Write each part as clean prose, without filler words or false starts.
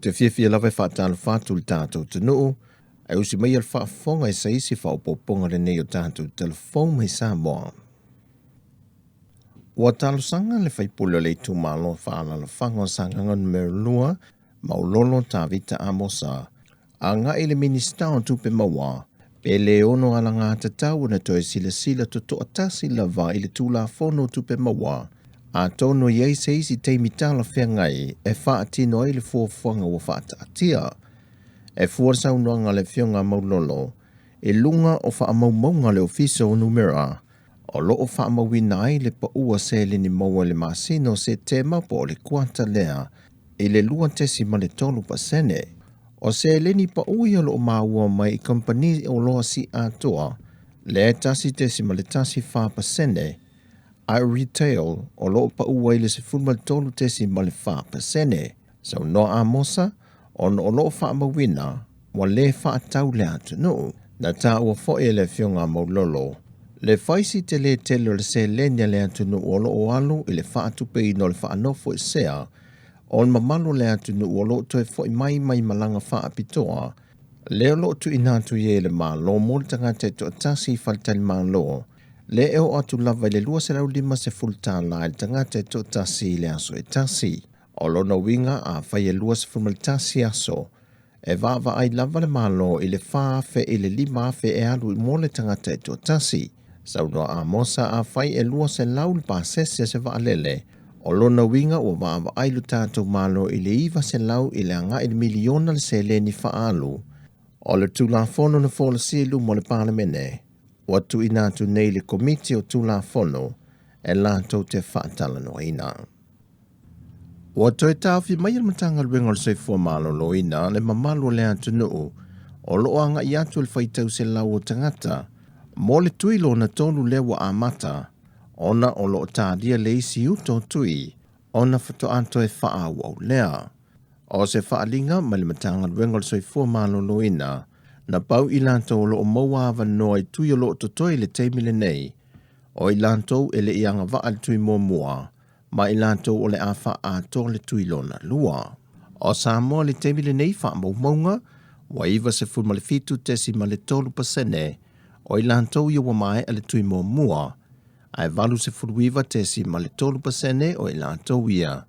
te fiafia lava e faatalofa atu i le tatou atunuu, ae usi maia le faafofoga i se isi faaopoopoga lenei o tatou Tala Fou mai Samoa. Ua talosaga le faipule o le itumalo faaalaalafaga o Sagaga Numera 2, Maulolo Tavita Amosa, agai i le Minisita o Tupe Maua, pe le ono alagatatau ona toe silasila totoatasi lava i le Tulafono o Tupe Maua, atonu e i ai se isi taimi talafeagai e faatino ai le fuafuaga ua faataatia. E fua le saunoaga a le Afioga a Maulolo i luga o faamaumauga a le Ofisa o Numera o lo o faamauina ai le paua seleni maua i le masina o Setema po o le kuata lea i le 2.3%. O seleni pau ia o lo o maua mai i kamupani oloa siiatoa lea e 1.14%, a o retail o lo o pau ai le 13.4%. Saunoa Amosa, ona o lo o faamauina ua lē fa'atau le atunuu. Na tāua fo'i e le Afioga a Maulolo le faisi telē tele o le seleni a le atunuu o lo o alu i le fa'atupeina o le fa'anofoesea o le mamalu o le atunuu o lo o toe fo'i mai mai malaga fa'apitoa lea o lo o tuuina atu i ai e le Malo mo le tagata e to'atasi i faletalimalo, lea e oo atu lava i le 250 tālā i le tagata e to'atasi i le aso e tasi. O lona uiga, afai e 21 aso, e vaavaai lava le Malo i le 4,000 i le 5,000 e alu mo le tagata e toatasi. Saunoa Amosa afai e 200 le pasese a se vaalele, o lona uiga ua vaavaai lo tatou Malo i le 900 i le agai i le miliona le seleni faaalu. O le Tulafono na folasia i luma o le Palemene, ua tuuina atu nei i le Komiti o Tulafono e latou te faatalanoaina. Ua toe taofi mai e le Matagaluega o le Soifua Maloloina le mamalu o le atunuu o lo o agai atu i le faitau selau o tagata mo le tui lona tolu lea ua amata ona o lo o talia le isi uta o tui ona faatoa toe faaauau lea. O se faaaliga mai le Matagaluega o le Soifua Maloloina, na pau i latou o lo o maua avanoa i tui o lo o totoe i le taimi lenei, o i latou e le i agavaa i le tui muamua, ma i latou o le a faaatoa le tui lona lua. O Samoa i le taimi lenei faamaumauga, ua 97.3% o i latou ia ua maea le tui muamua, ae 89.3% o i latou ia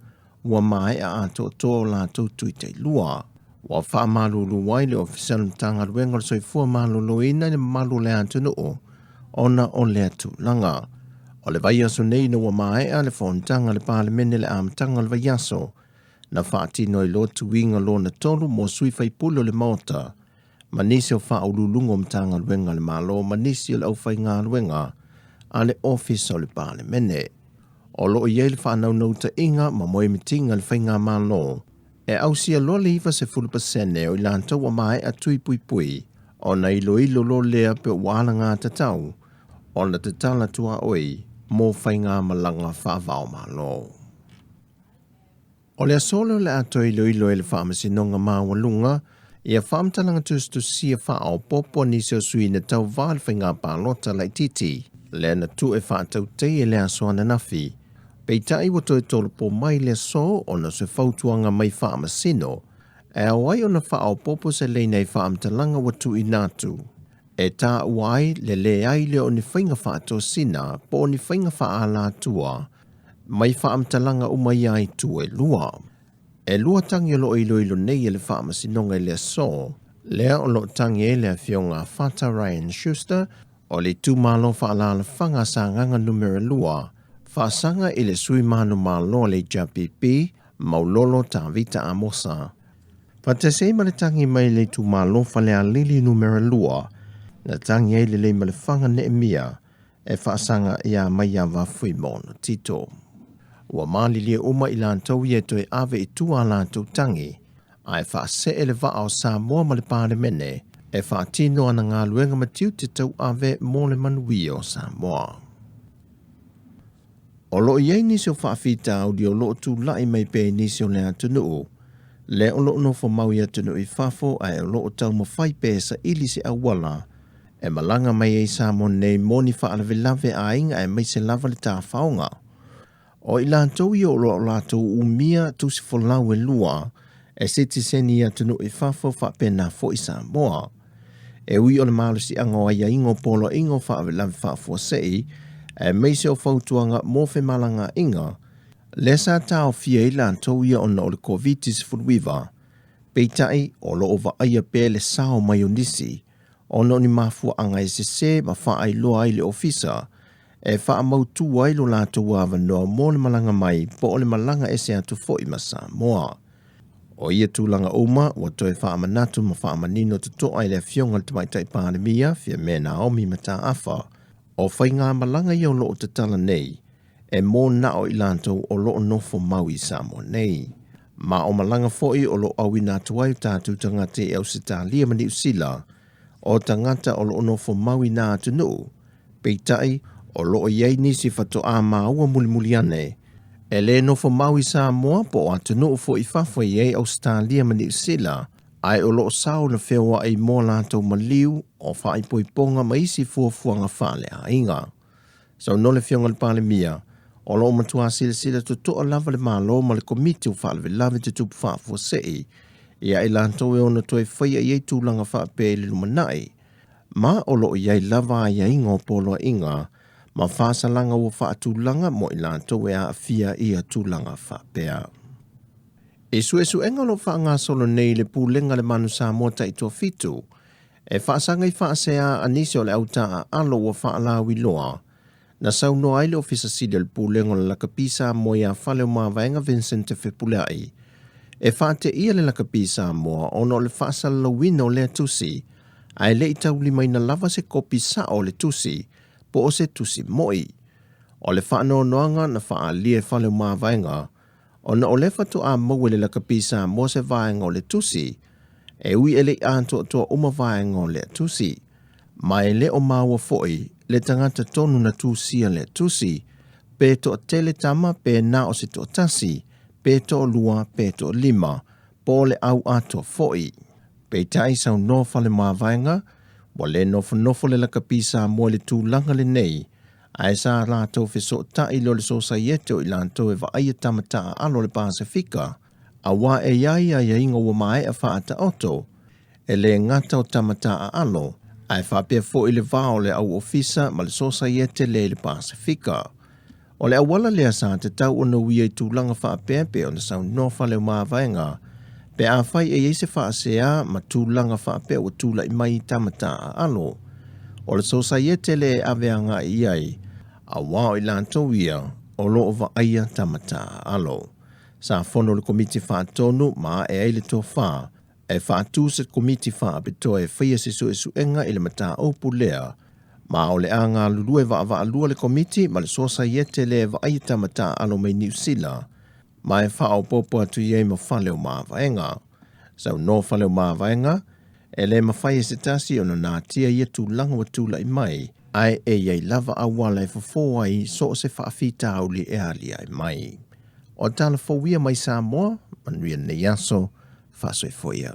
ua maea atoatoa o latou tui tailua. Ua faamalulu ai le Ofisa o le Matagaluega o le Soifua Maloloina i le mamalu o le atunuu ona o lea tulaga. O le vaiaso nei ina ua maea le fonotaga a le Palemene i le amataga o le vaiaso, na faatino ai loa tuiga lona tolu mo sui faipule o le Maota ma nisi o faauluuluga o Matagaluega a le Malo ma nisi o le aufaigaluega a le Ofisa o le Palemene. O lo o i ai le faanaunautaiga ma moemitiga a le Faigamalo e ausia loa le 90% o i latou ua maea tui puipui ona iloilo loa lea pe ua alagatatau ona tatala tuaoi mo faigamalaga faava-o-Malo. O le aso lea o le a toe iloilo e le Faamasinoga Maualuga ia faamatalaga tusitusia faaopoopo a nisi o sui na tauva i le faiga palota laitiiti lea na tuu e faatautaia i le aso ananafi. Peitai ua toe tolopo mai le aso ona o se fautuaga mai Faamasino e ao ai ona faaopoopo se laina i faamatalaga ua tuuina atu e taua ai le leai lea o ni faiga faatosina po o ni faiga faaalatua mai faamatalaga uma ia itu e lua. E lua tagi o lo o iloilo nei e le Faamasinoga i le aso lea o lo o tagi ai le Afioga a Fata Ryan Schuster o le itumalo faaalaalafaga a Sagaga Numera 2, faasaga i le sui manumalo a le HRPP, Maulolo Tavita Amosa. Faatasi ai ma le tagi mai le itumalo Falealili Numera 2, na tagi ai le Leimalefaga Neemia e faasaga iā Maiava Fuimaono Tito. Ua malilie uma i latou ia e toe ave i tua a latou tagi, ae faasee le vaa o Samoa ma le Palemene e faatino ana galuega ma tiute tauave mo le manuia o Samoa. O lo o i ai nisi o faafitauli o lo o tulai mai pea i nisi o le atunuu, lea o lo o nofo mau i atunuu i fafo ae o lo o taumafai pea e saili se auala e malaga mai ai Samoa nei mo ni faalavelave aiga aemaise lava le tafaoga. O i latou ia o lo o latou umia tusifolau e lua e sitiseni i atunuu i fafo faapena foi Samoa. E ui o le malosiaga o aiaiga o poloaiga o faalavelave faafuasei, aemaise o fautuaga mo femalagaaiga, lea sa taofia ai latou ia ona o le Koviti-19, peitai o lo o vaaia pea le sao mai o nisi ona o ni mafuaaga e sese ma faailoa ai le Ofisa e faamautu ai lo latou avanoa mo le malaga mai po o le malaga ese atu foi ma Samoa. O ia tulaga uma ua toe faamanatu ma faamanino totoa e le Afioga i le Tamaitai Palemia, Fiame Naomi Mataafa, o faigamalaga ia o lo o tatala nei e mo na o i latou o lo o nofo mau i Samoa nei. Ma o malaga foi o lo o auina atu ai o tatou tagata i Ausetalia ma Niu Sila, o tagata o lo o nofo mau i nā atunuu, peitai o lo o i ai nisi faatoa maua mulimuli ane, e lē nofo mau i Samoa po o atunuu foi i fafo e i ai Ausetalia ma Niu Sila, ae o lo o sao na feoai mo latou maliu o faaipoipoga ma isi fuafuaga faaleaiga. Saunoa le Afioga i le Palemia, o lo o matua silasila totoa lava le Malo ma le Komiti o Faalavelave Tutupu Faafuasei ia i latou e ono toe faia i ai tulaga faapea i le lumanai, ma o lo o i ai lava aiaiga o poloaiga ma faasalaga ua faatulaga mo i latou e aafia i ia tulaga faapea. I suesuega o lo o faagasolo nei i le Pulega a le Manu Samoa Taitoafitu, e faasaga i faasea a nisi o le au taaalo ua faalauiloa, na saunoa ai le Ofisa Sili o le Pulega o le Lakapi Samoa ia Faleomavaega Vincent Fepuleai, e faateia le Lakapi Samoa ona o le faasalalauina o lea tusi, ae le i taulimaina lava se kopi sao o le tusi po o se tusi moi. O le faanoanoaga na faaalia e Faleomavaega, ona o lea faatoa maua i le Lakapi Samoa se vaega o le tusi, e ui e le i atoatoa uma vaega o lea tusi. Ma e le o maua foi le tagata tonu na tusia lea tusi, pe toatele tama pe na o se toatasi, pe toalua pe toalima, po o le au atoa foi. Peitai saunoa Faleomavaega, ua le nofonofo le Lakapi Samoa i le tulaga lenei, ae sa latou fesootai loa le Sosaiete o i latou e vaaia tama taaalo o le Pasefika, auā e i ai aiaiga ua maea faataoto, e le gata o tama taaalo, ae faapea foi le va o le au ofisa ma le Sosaiete lea i le Pasefika. O le auala lea sa tatau ona uia i tulaga faapea pei ona saunoa Faleomavaega, pe afai e i ai se faasea ma tulaga faapea ua tulai mai i tama taaalo. O le Sosaiete lea e ave agai i ai, auā o i latou ia o lo o vaaia tama taaalo. Sa fono le Komiti Faatonu ma ae ai le tofa e faatu se Komiti Faapitoa e faia se suesuega i le mataupu lea, ma o le a galulue vaavaalua le Komiti ma le Sosaiete lea e vaaia tama taaalo mai Niu Sila, ma e faaopoopo atu i ai ma Faleomavaega. Saunoa Faleomavaega, e le mafai e se tasi ona natia ia tulaga ua tulai mai, ae e i ai lava auala e fofo ai so o se faafitauli e aliae mai. O tala fou ia mai Samoa, manuia lenei aso, faasoifua ia.